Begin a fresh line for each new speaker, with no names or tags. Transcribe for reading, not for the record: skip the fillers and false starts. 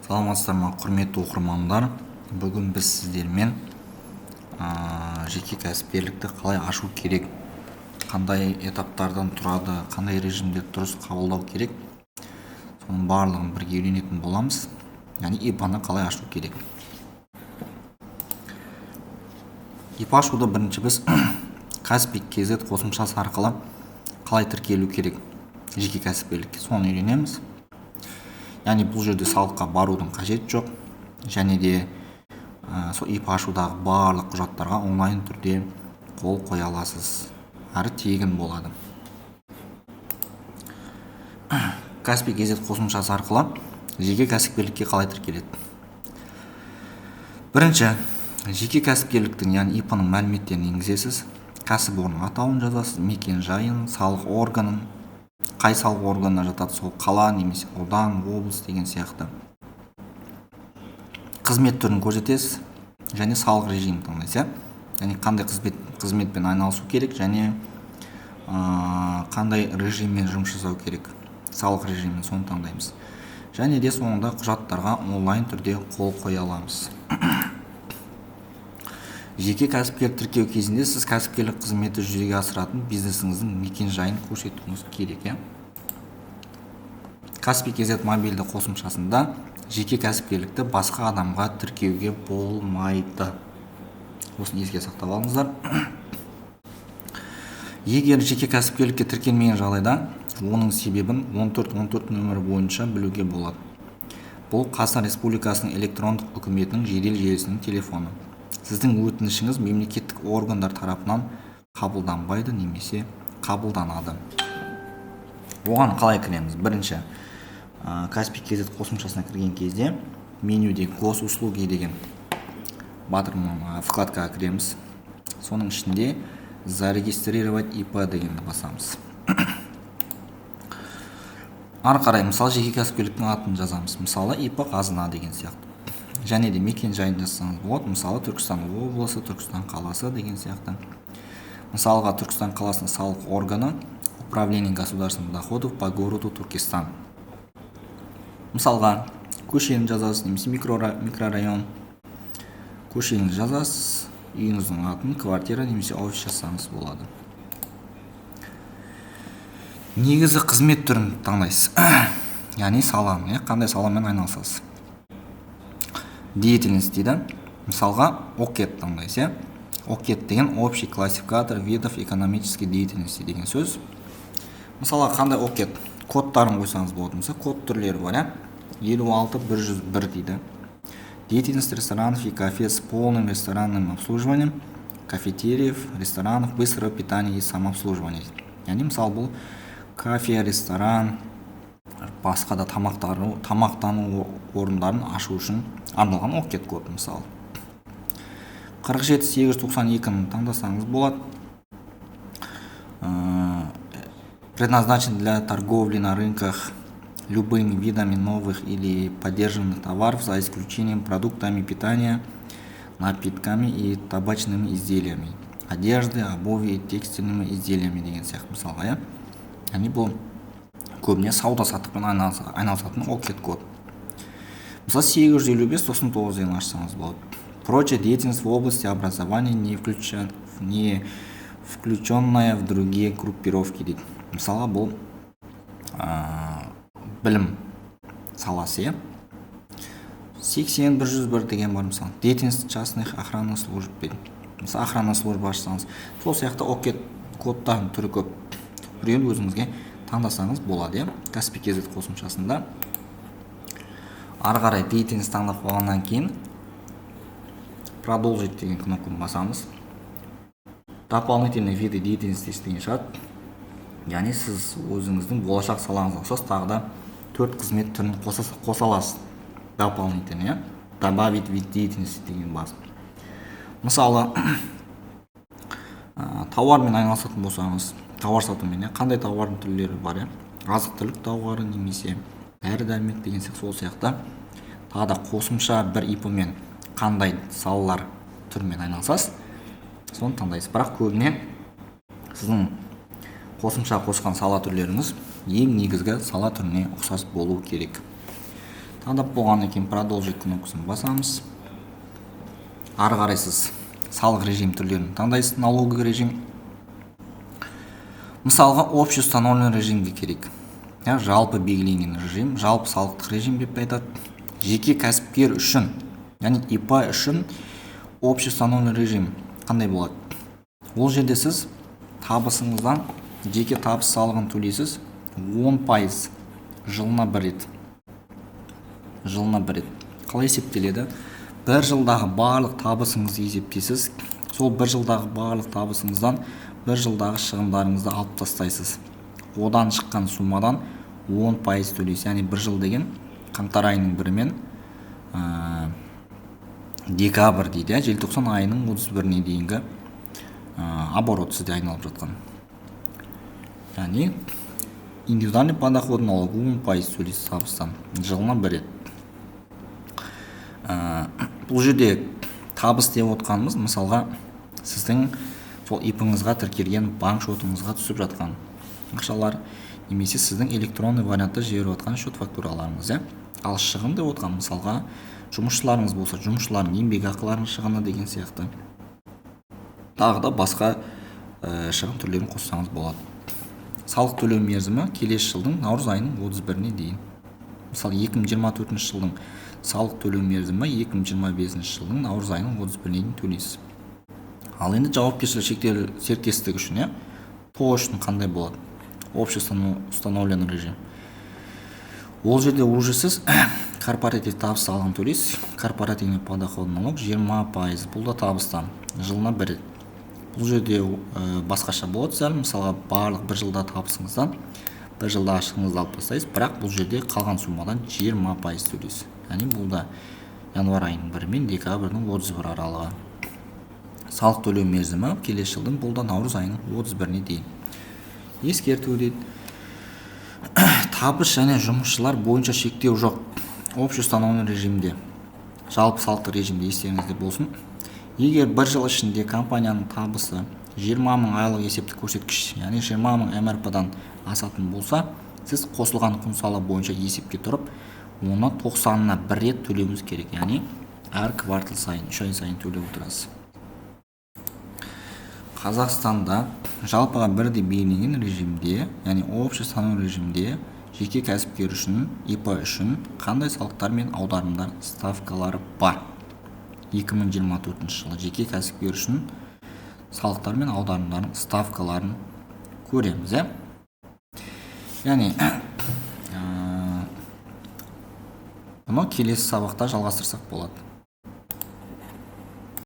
Саламатсыздар ма, құрметті оқырмандар! Бүгін біз сіздермен жеке кәсіпкерлікті қалай ашу керек, қандай этаптардан тұрады, қандай режимде дұрыс қабылдау керек, соның барлығын бірге үйренетін боламыз. Яғни ИП-ны қалай ашу керек. ИП ашуды бірінші біз Kaspi KZ қосымшасы арқылы қалай тіркелу керек жеке кәсіпкерлікке, соны үйренеміз. Яғни бұл жерде салыққа барудың қажеті жоқ, және де сол ИП ашудағы барлық құжаттарға онлайн түрде қол қоя аласыз, әрі тегін болады. Kaspi KZ қосымшасы арқылы жеке кәсіпкерлікке қалай тіркеледі? Бірінші, жеке кәсіпкерліктің, яғни ИП-ның мәліметтерін енгізесіз. Кәсіпорын атауын жазасыз, мекен жайын, салық органын, қай салық органына жатады, сол қала немесе аудан, облыс деген сияқты. Қызмет түрін көрсетесіз және салық режимін таңдайсыз, яғни қандай қызметпен айналысу керек және қандай режиммен жұмыс жасау керек, салық режимін, соны таңдаймыз. Және де соңында құжаттарға онлайн түрде қол қоя аламыз. Жеке кәсіпкер тіркеу кезінде сіз кәсіпкерлік қызметті жүзеге асыратын бизнесіңіздің мекен жайын көрсетуіңіз керек. Kaspi KZ мобильді қосымшасында жеке кәсіпкерлікті басқа адамға тіркеуге болмайды. Осыны еске сақтап алыңыздар. Егер жеке кәсіпкерлікке тіркелмеген жағдайда, оның себебін 1414 нөмірі бойынша білуге болады. Бұл Қазақстан Республикасының электрондық үкіметінің жедел желісінің телефоны. Сіздің өтінішіңіз мемлекеттік органдар тарапынан қабылданбайды немесе қабылданады. Оған қалай кіреміз? Бірінші, Kaspi KZ қосымшасына кірген кезде менюде госуслуги деген батырма вкладкаға кіреміз. Соның ішінде зарегистрировать ИП дегенді басамыз. Ары қарай, мысалы, жеке кәсіпкерліктің атын жазамыз. Мысалы, ИП Қазына деген сияқты. Және де мекен жайын жазсаңыз болады. Мысалы, Түркістан облысы, Түркістан қаласы деген сияқты. Мысалға, Түркістан қаласының салық органы Управление государственных доходов по городу Туркестан. Мысалға, көшені жазасыз немесе микрорайон. Көшені жазасыз, үйіңіздің атын, квартира немесе офис жазсаңыз болады. Негізі қызмет түрін таңдайсыз. Яғни саланы, қандай саламен айналысасыз. Деятельность дейді. Мысалға, ОКЭД таңдайсыз, ОКЭД деген общий классификатор видов экономической деятельности деген сөз. Мысалға, қандай ОКЭД кодтарын қойсаңыз болады. Мысалы, код түрлері бар, 56 101 дейді. Деятельность ресторанов и кафе с полным ресторанным обслуживанием, кафетериев, ресторанов быстрого питания и самообслуживания. Яғни, мысалы, бұл кафе, ресторан, басқа да тамақтану орындарын ашу үшін арналған ОКЭД код, мысалы. 47 892-ні таңдасаңыз болады. Предназначен для торговли на рынках любыми видами новых или подержанных товаров, за исключением продуктами питания, напитками и табачными изделиями, одежды, обуви и текстильными изделиями деген сияқты, мысалға, иә. Яғни бұл көбіне сауда саттықпен айналысатын ОКЭД код. Мысалы, 855 99 деген ашсаңыз болады. Прочая деятельность в области образования, не включенная в другие группировки дейді. Мысалға, бұл білім саласы, иә. 80 101 деген бар, мысалы. Деятельность частных охранных служб дейді. Мысалы, охрана служба ашсаңыз, сол сияқты ОКЭД кодтардың түрі көп. Біреуін өзіңізге таңдасаңыз болады, иә, Kaspi KZ қосымшасында. Ары қарай деятельность таңдап болғаннан кейін продолжить деген кнопканы басамыз. Дополнительные виды деятельности деген шығады. Яғни сіз өзіңіздің болашақ салаңызға ұқсас тағы да 4 қызмет түрін қоса аласыз. Дополнительно, иә. Добавить вид деятельности деген басып. Мысалы, тауармен айналысатын болсаңыз, тауар сатумен, иә, қандай тауардың түрлері бар, иә, азық-түлік тауары немесе дәрі-дәрмек деген сияқты, сол сияқты тағы да қосымша бір ИП-мен қандай салалар түрімен айналысасыз, соны таңдайсыз. Бірақ көбіне сіздің қосымша қосқан сала түрлеріңіз ең негізгі сала түріне ұқсас болу керек. Таңдап болғаннан кейін «Продолжить» кнопкасын басамыз. Ары қарай сіз салық режим түрлерін таңдайсыз. Налоговый режим, мысалға, общеустановленный режимге керек, иә, жалпы белгіленген режим, жалпы салықтық режим деп айтады. Жеке кәсіпкер үшін, яғни ИП үшін общеустановленный режим қандай болады? Ол жерде сіз табысыңыздан жеке табыс салығын төлейсіз 10% жылына бір рет. Жылына бір рет қалай есептеледі? Бір жылдағы барлық табысыңызды есептейсіз. Сол бір жылдағы барлық табысыңыздан бір жылдағы шығындарыңызды алып тастайсыз. Одан шыққан суммадан 10% төлейсіз. Яғни бір жыл деген қаңтар айының бірі мен декабрь дейді, иә, желтоқсан айының 31-іне дейінгі оборот сізде айналып жатқан. Яғни индивидуальный подоходный налог 10% төлейсіз табыстан жылына бір рет. Бұл жерде табыс деп отқанымыз, мысалға, сіздің сол ИП-іңізға тіркелген банк шотыңызға түсіп жатқан ақшалар немесе сіздің электронный вариантта жіберіп жатқан счет фактураларыңыз, иә. Ал шығын деп отқан, мысалға, жұмысшыларыңыз болса, жұмысшылардың еңбекақыларының шығыны деген сияқты, тағы да басқа шығын түрлерін қоссаңыз болады. Салық төлеу мерзімі келесі жылдың наурыз айының 31-іне дейін. Мысалы, 2024 жылдың салық төлеу мерзімі 2025 жылдың наурыз айының 31-іне дейін төлейсіз. Ал енді жауапкершілігі шектеулі серіктестік үшін, иә, ТОО үшін қандай болады общеустановленный режим? Ол жерде уже сіз корпоратив табыс салығын төлейсіз, корпоративный подоходный налог 20%, бұл да табыстан жылына бір рет. Бұл жерде басқаша болады сәл. Мысалға, барлық бір жылда табысыңыздан бір жылдағы шығыныңызды алып тастайсыз, бірақ бұл жерде қалған суммадан 20% төлейсіз. Яғни бұл да январь айының 1 мен декабрьдің 31 аралығы. Салық төлеу мерзімі келесі жылдың бұл да наурыз айының 31-іне дейін. Ескерту дейді: табыс және жұмысшылар бойынша шектеу жоқ общеустановленный режимде, жалпы салықтық режимде. Естеріңізде болсын, егер бір жыл ішінде компанияның табысы 20 мың айлық есептік көрсеткіш, яғни 20 мың МРП-дан асатын болса, сіз қосылған құн салығы бойынша есепке тұрып, оны тоқсанына бір рет төлеуіңіз керек. Яғни әр квартал сайын, 3 ай сайын төлеп отырасыз. Қазақстанда жалпыға бірдей белгіленген режимде, яғни общеустановленный режимде жеке кәсіпкер үшін, ИП үшін қандай салықтар мен аударымдар ставкалары бар? 2024 жылы жеке кәсіпкер үшін салықтар мен аударымдардың ставкаларын көреміз, иә. Яғни бұны келесі сабақта жалғастырсақ болады.